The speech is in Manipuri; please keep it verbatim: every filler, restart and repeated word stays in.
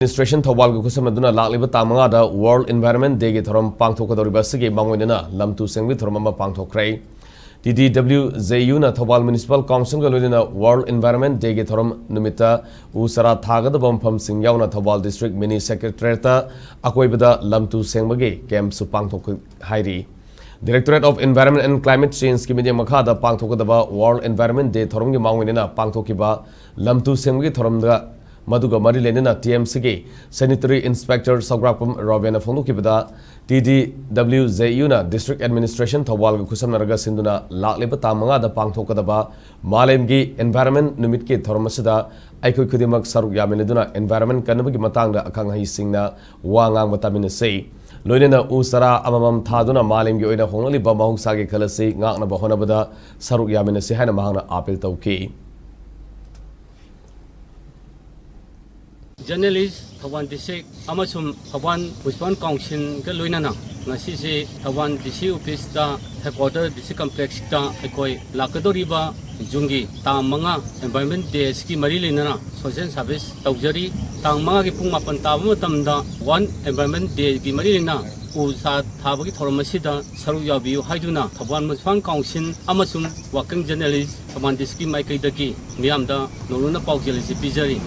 Administration ꯊꯧꯕꯥꯜꯒ ꯈꯨꯠꯁꯝꯅꯗꯨꯅ ꯂꯥꯛꯂꯤꯕ ꯇꯥꯡ ꯃꯉꯥꯗ World Environment Day ꯒꯤ ꯊꯧꯔꯝ ꯄꯥꯡꯊꯣꯛꯀꯗꯧꯔꯤꯕ ꯑꯁꯤꯒꯤ ꯃꯥꯡꯑꯣꯏꯅꯅ ꯂꯝ ꯇꯨ ꯁꯦꯡꯕꯒꯤ ꯊꯧꯔꯝ ꯑꯃ ꯄꯥꯡꯊꯣꯛꯈ꯭ꯔꯦ꯫ ꯇꯤ ꯗꯤ ꯗꯕ꯭ꯂꯤꯎ ꯖꯦ ꯌꯨꯅ ꯊꯧꯕꯥꯜ Municipal Council ꯒ ꯂꯣꯏꯅꯅ World Environment Day ꯒꯤ ꯊꯧꯔꯝ ꯅꯨꯃꯤꯠꯇ ꯎ ꯆꯥꯔꯥ ꯊꯥꯒꯗꯕ ꯃꯐꯝꯁꯤꯡ ꯌꯥꯎꯅ ꯊꯧꯕꯥꯜ District Mini Secretariat ꯇ ꯑꯀꯣꯏꯕꯗ ꯂꯝ ꯇꯨ ꯁꯦꯡꯕꯒꯤ camp ꯁꯨ ꯄꯥꯡꯊꯣꯛꯈꯤ ꯍꯥꯏꯔꯤ꯫ Directorate of Environment and Climate Change ꯀꯤ ꯃꯤꯠꯌꯦꯡ ꯃꯈꯥꯗ ꯄꯥꯡꯊꯣꯛꯀꯗꯕ World Environment Day ꯊꯧꯔꯝꯒꯤ ꯃꯥꯡꯑꯣꯏꯅꯅ ꯄꯥꯡꯊꯣꯛꯈꯤꯕ ꯂꯝ ꯇꯨ ꯁꯦꯡꯕꯒꯤ ꯊꯧꯔꯝꯗ ꯃꯗꯨꯒ ꯃꯔꯤ ꯂꯩꯅꯅ ꯇꯤ ꯑꯦꯝ ꯁꯤ ꯒꯤ Sanitary Inspector ꯁꯧꯒ꯭ꯔꯥꯛꯄꯝ ꯔꯣꯕꯦꯟꯅ ꯐꯣꯡꯗꯣꯛꯈꯤꯕꯗ, ꯇꯤ ꯗꯤ ꯗꯕ꯭ꯂꯤꯎ ꯖꯦ ꯌꯨꯅ District Administration ꯊꯧꯕꯥꯜꯒ ꯈꯨꯠꯁꯝꯅꯔꯒ ꯁꯤꯟꯗꯨꯅ ꯂꯥꯛꯂꯤꯕ ꯇꯥꯡ ꯃꯉꯥꯗ ꯄꯥꯡꯊꯣꯛꯀꯗꯕ ꯃꯥꯂꯦꯝꯒꯤ Environment ꯅꯨꯃꯤꯠꯀꯤ ꯊꯧꯔꯝ ꯑꯁꯤꯗ ꯑꯩꯈꯣꯏ ꯈꯨꯗꯤꯡꯃꯛ ꯁꯔꯨꯛ ꯌꯥꯃꯤꯟꯅꯗꯨꯅ environment ꯀꯟꯅꯕꯒꯤ ꯃꯇꯥꯡꯗ ꯑꯈꯪ ꯑꯍꯩꯁꯤꯡꯅ ꯋꯥ ꯉꯥꯡꯕ ꯇꯥꯃꯤꯟꯅꯁꯤ꯫ ꯂꯣꯏꯅꯅ ꯎ ꯆꯥꯔꯥ ꯑꯃꯃꯝ ꯊꯥꯗꯨꯅ ꯃꯥꯂꯦꯝꯒꯤ ꯑꯣꯏꯅ ꯍꯣꯡꯂꯛꯂꯤꯕ ꯃꯍꯧꯁꯥꯒꯤ ꯈꯜ ꯑꯁꯤ ꯉꯥꯛꯅꯕ ꯍꯣꯠꯅꯕꯗ ꯁꯔꯨꯛ ꯌꯥꯃꯤꯟꯅꯁꯤ ꯍꯥꯏꯅ ꯃꯍꯥꯛꯅ ꯑꯥꯄꯤꯜ ꯇꯧꯈꯤ꯫ Journalist, ꯊꯧꯕꯥꯜ District ꯑꯃꯁꯨꯡ ꯊꯧꯕꯥꯜ Municipal Council ꯒ ꯂꯣꯏꯅꯅ ꯉꯁꯤꯁꯦ ꯊꯧꯕꯥꯜ ꯗꯤ ꯁꯤ Office ꯇ, Headquarter District Complex ꯇ ꯑꯩꯈꯣꯏ ꯂꯥꯛꯀꯗꯧꯔꯤꯕ June ꯒꯤ ꯇꯥꯡ ꯃꯉꯥ Environment Day ꯁꯤꯒꯤ ꯃꯔꯤ ꯂꯩꯅꯅ social service ꯇꯧꯖꯔꯤ꯫ ꯇꯥꯡ ꯃꯉꯥꯒꯤ ꯄꯨꯡ ꯃꯥꯄꯟ ꯇꯥꯕ ꯃꯇꯝꯗ World Environment Day ꯒꯤ ꯃꯔꯤ ꯂꯩꯅ ꯎ ꯆꯥ ꯊꯥꯕꯒꯤ ꯊꯧꯔꯝ ꯑꯁꯤꯗ ꯁꯔꯨꯛ ꯌꯥꯕꯤꯌꯨ ꯍꯥꯏꯗꯨꯅ ꯊꯧꯕꯥꯜ Municipal Council ꯑꯃꯁꯨꯡ Working Journalist ꯊꯧꯕꯥꯜ District ꯀꯤ ꯃꯥꯏꯀꯩꯗꯒꯤ ꯃꯤꯌꯥꯝꯗ ꯅꯧꯂꯨꯅ ꯄꯥꯎꯖꯦꯜ ꯑꯁꯤ ꯄꯤꯖꯔꯤ꯫